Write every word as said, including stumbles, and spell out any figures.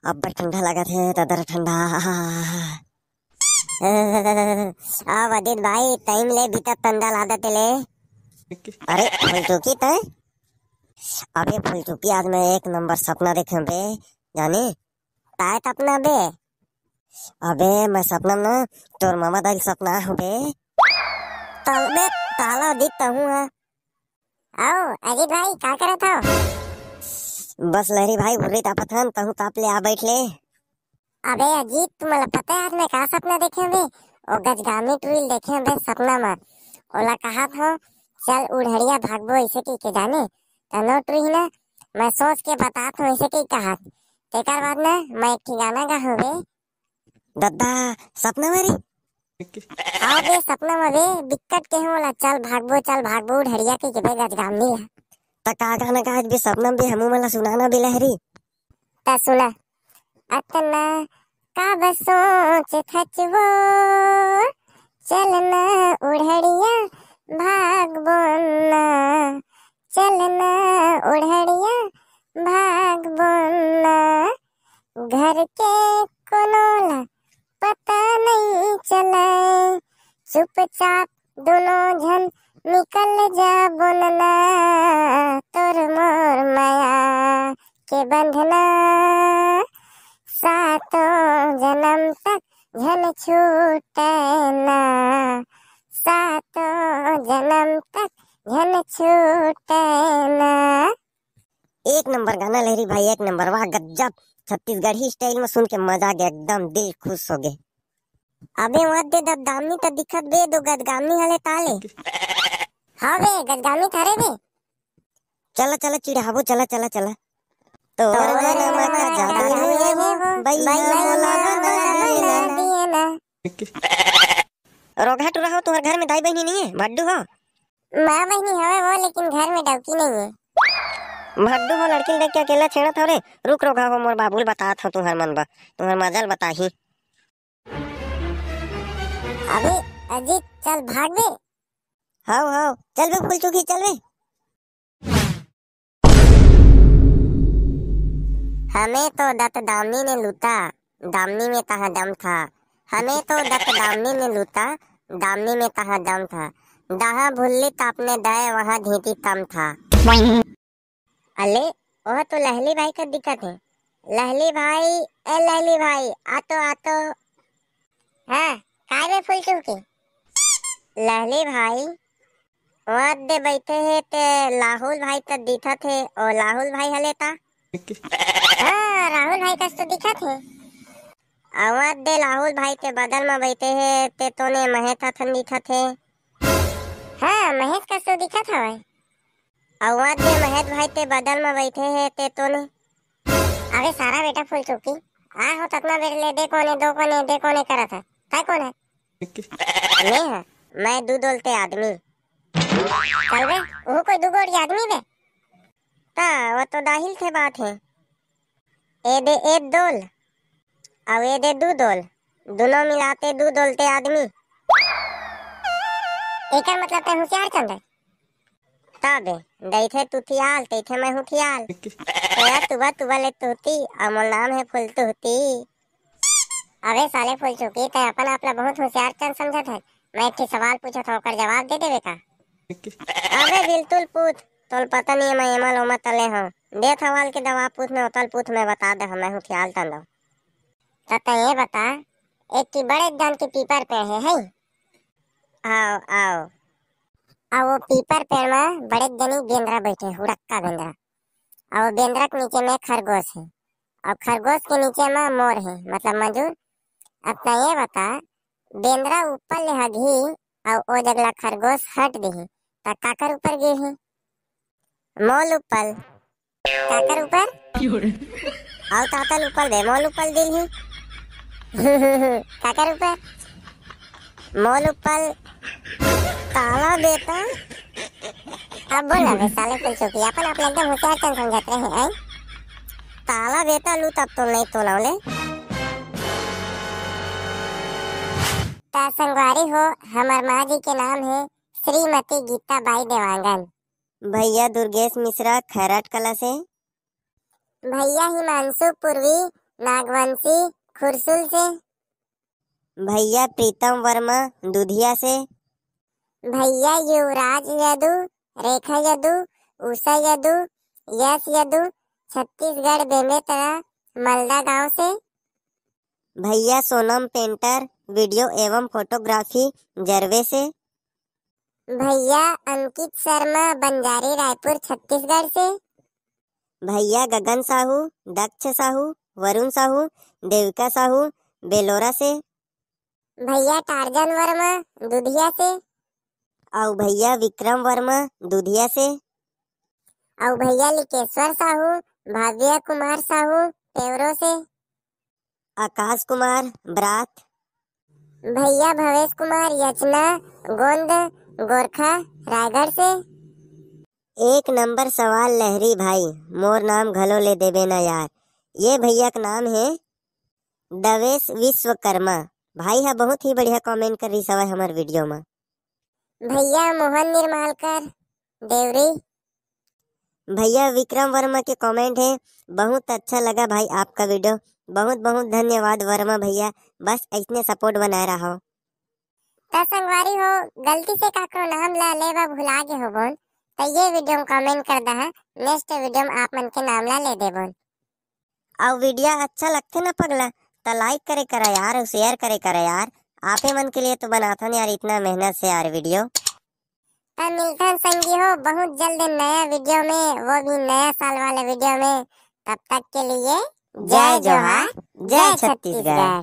अब्बड़ ठंडा लागत हे, ददर ठंडा। अब आदित भाई, time ले बीतत तंदा लादत ले। अरे फुलचुकी तय, अबे फुलचुकी, आज मैं एक नंबर सपना देखे बे, जाने? काय सपना बे? अबे मैं सपना में ना तोर मामा दाई सपना हो बे। तलबे ताला दिख कहूँ हा। आओ अजीत भाई, का करत हो? बस लहरी भाई, भुर्री तापत हन, तहूँ ताप ले, आ बैठ ले। अबे अजीत, तुम्हारा पता है आज मैं का सपना देखे हूँ बे? ओ गजगामी टुरी ल देखे हूँ बे सपना में। ओला कहा था, चल उड़हड़िया भागबो ऐसे की के जाने। त नोट रही ना, मैं सोच के बतात हूँ ऐसे की कहा। तेकर बाद ना मैं एक ठिकाना गा हूँ बे। दद्दा, सपना मारी? हाँ बे, सपना में बे, बिक्कट के हूँ ला, चल भागबो, चल भागबो, उड़हड़िया की के बे गजगामी है। त का गाना गाज बे सपना में बे, हमू मला सुनाना बे लहरी। त सुना। अतना का बस सोच थच वो, चलना उड़हड़िया भाग बोलना, चलना उड़हड़िया भाग बोलना। घर के कोनो ला पता नहीं चले, चुपचाप दोनों झन निकल जा बोलना, तोर मोर माया के बंधना, सातों जन्म तक झन छूटे ना, सातों जन्म तक झन छूटे ना। एक नंबर गाना लहरी भाई, एक नंबर। वाह गजब, छत्तीसगढ़ी style में सुन के मजा आ गया, एकदम दिल खुश हो गए। अबे वहाँ दे दब दामनी तो दिखत बे, दो गजगामनी हले ताले। हाँ बे, गजगामनी थारे बे। चला चला चिढ़ाबो, चला चला चला। तो तोर नाम का जादू है वो, भैया बोला बना दिए ना। रोगहा टुरा हो, तुम्हारे घर में दाई बहनी नहीं है, भड्डू हो? माँ बहनी हवे वो, लेकिन घर में डौकी नहीं है। भड्डू हो, लड़की ल देख के अकेला छेड़त हो रे। रुक रोगहा हो, मोर बाबू ल बतात हो तुम्हार मन बा, तुम्हार मजा ल बताही। अबे अजीत, चल भाग बे। हाव हाव, चल बे फुलचुकी, चल बे। हमें तो दत दामनी ने लूटा, दामनी में तहाँ दम था। हमें तो दत दामनी ने लूटा, दामनी में तहाँ दम था। दहा भुल्ली तापने दए, वहाँ धीती तम था। अले, ओह तो लहली भाई का दिखत हे। लहली भाई, ए लहली भाई, आ तो, आ तो। हाँ, काय बे फुलचुकी? लहली भाई, वहाँ दे बैठे हे ते लाहुल भाई त दिखत हे, ओ लाहुल भाई हले ता? हाँ, राहुल भाई कस तो दिखत हे। अवत दे लाहुल भाई ते बदल म बैठे हे, ते तोने महेश अथन दिखत हे। हाँ, महेश कस तो दिखत हवय। अवत दे महेश भाई ते बदल म बैठे हे, ते तोने। अबे सारा बेटा फुलचुकी, आ हो ततना बेर ले दे कोने, दो कोने, दे कोने करत है। तै कोन है? मैं है, मैं दू दोलते आदमी। चल बे, वो कोई दू गोड़ी आदमी बे? ता, वो तो दाहिल थे बात है। ए दे ए दोल, अउ ए दे दू दोल, दोनों मिलाते दू दोलते आदमी। एकर मतलब तै होशियार चंद है। तबे, दइथे तुथियाल, तइथे मैं हुथियाल। तेरा तुबा तुबा ले तुहती, अउ मोर नाम है फुलतुहती। अबे साले फुलचुकी, तै अपन आप ला बहुत होशियार चंद समझत है। मैं एक ठे सवाल पूछत हूँ, ओकर जवाब दे देबे का? अबे बिल्तुल पूछ, तोल पता नहीं है, मैं एमा लोमा तले हूँ। दे सवाल के जवाब पूछ में, ओतल पूछ में बता दे, मैं हुथियाल तंदो। त तै ये बता, एक ठी बड़े जान के पीपर पेड़ है, है? आओ, आओ। अउ वो पीपर पेड़ में बड़े जनी बेंदरा बैठे, हुड़क्का बेंदरा। अउ वो बेंदरा के नीचे में खरगोश है, अउ खरगोश के नीचे में मोर है, मतलब मजूर। अब तै ये बता, बेंदरा ऊपर ले हगही, अउ ओ जगला खरगोश हट देही, त काकर ऊपर गिरही? मोल ऊपर। काकर ऊपर? अउ काकर ऊपर बे, मोल ऊपर गिरही। काकर ऊपर? मोल ऊपर। ताला बेटा। अब बोल ना बे साले फुलचुकी, अपन आप ला एकदम होशियार चंद समझत रहे हैं। ताला बेटा लू तब तो नहीं तो ना ले। ता संगवारी हो, हमर माँ जी के नाम है श्रीमती गीता बाई देवांगन। भैया दुर्गेश मिश्रा खैराट कला से। भैया हिमांशु पूर्वी नागवंशी खुरसुल से। भैया प्रीतम वर्मा दुधिया से। भैया युवराज यदु, रेखा यदु, उषा यदु, यश यदु, छत्तीसगढ़ बेमेतरा मलदा गांव से। भैया सोनम पेंटर वीडियो एवं फोटोग्राफी जरवे से। भैया अंकित शर्मा बंजारी रायपुर छत्तीसगढ़ से। भैया गगन साहू, दक्ष साहू, वरुण साहू, देविका साहू बेलोरा से। भैया टार्जन वर्मा दुधिया से। अउ भैया विक्रम वर्मा दुधिया से। अउ भैया लिकेश्वर साहू, भाव्य कुमार साहू पेवरो से। आकाश कुमार ब्राथ। भैया भवेश कुमार यचना गोंद गोरखा रायगढ़ से। एक नंबर सवाल लहरी भाई, मोर नाम घलो ले देबे ना यार। ये भैया का नाम है दवेश विश्वकर्मा। भाई हा बहुत ही बढ़िया कमेंट कर रही सवाई हमार वीडियो में। भैया मोहन निर्मालकर देवरी। भैया विक्रम वर्मा के कमेंट है, बहुत अच्छा लगा भाई आपका वीडियो। बहुत बहुत धन्यवाद वर्मा भैया, बस ऐसने सपोर्ट बनाए रहो। त संगवारी हो, गलती से काकरो नाम ला लेवा भुला गे होबोन, त ये वीडियो में कमेंट कर दहा, नेक्स्ट वीडियो में आप मन के नाम ला ले देबोन। अउ वीडियो अच्छा लगथे ना पगला, त लाइक करे करा यार, अउ शेयर करे करा यार। आपे मन के लिए तो बनाथन यार इतना मेहनत से यार वीडियो। त मिलथन संगी हो बहुत जल्द नया वीडियो में, वो भी नया साल वाले वीडियो में। तब तक के लिए जय जोहार, जय छत्तीसगढ़।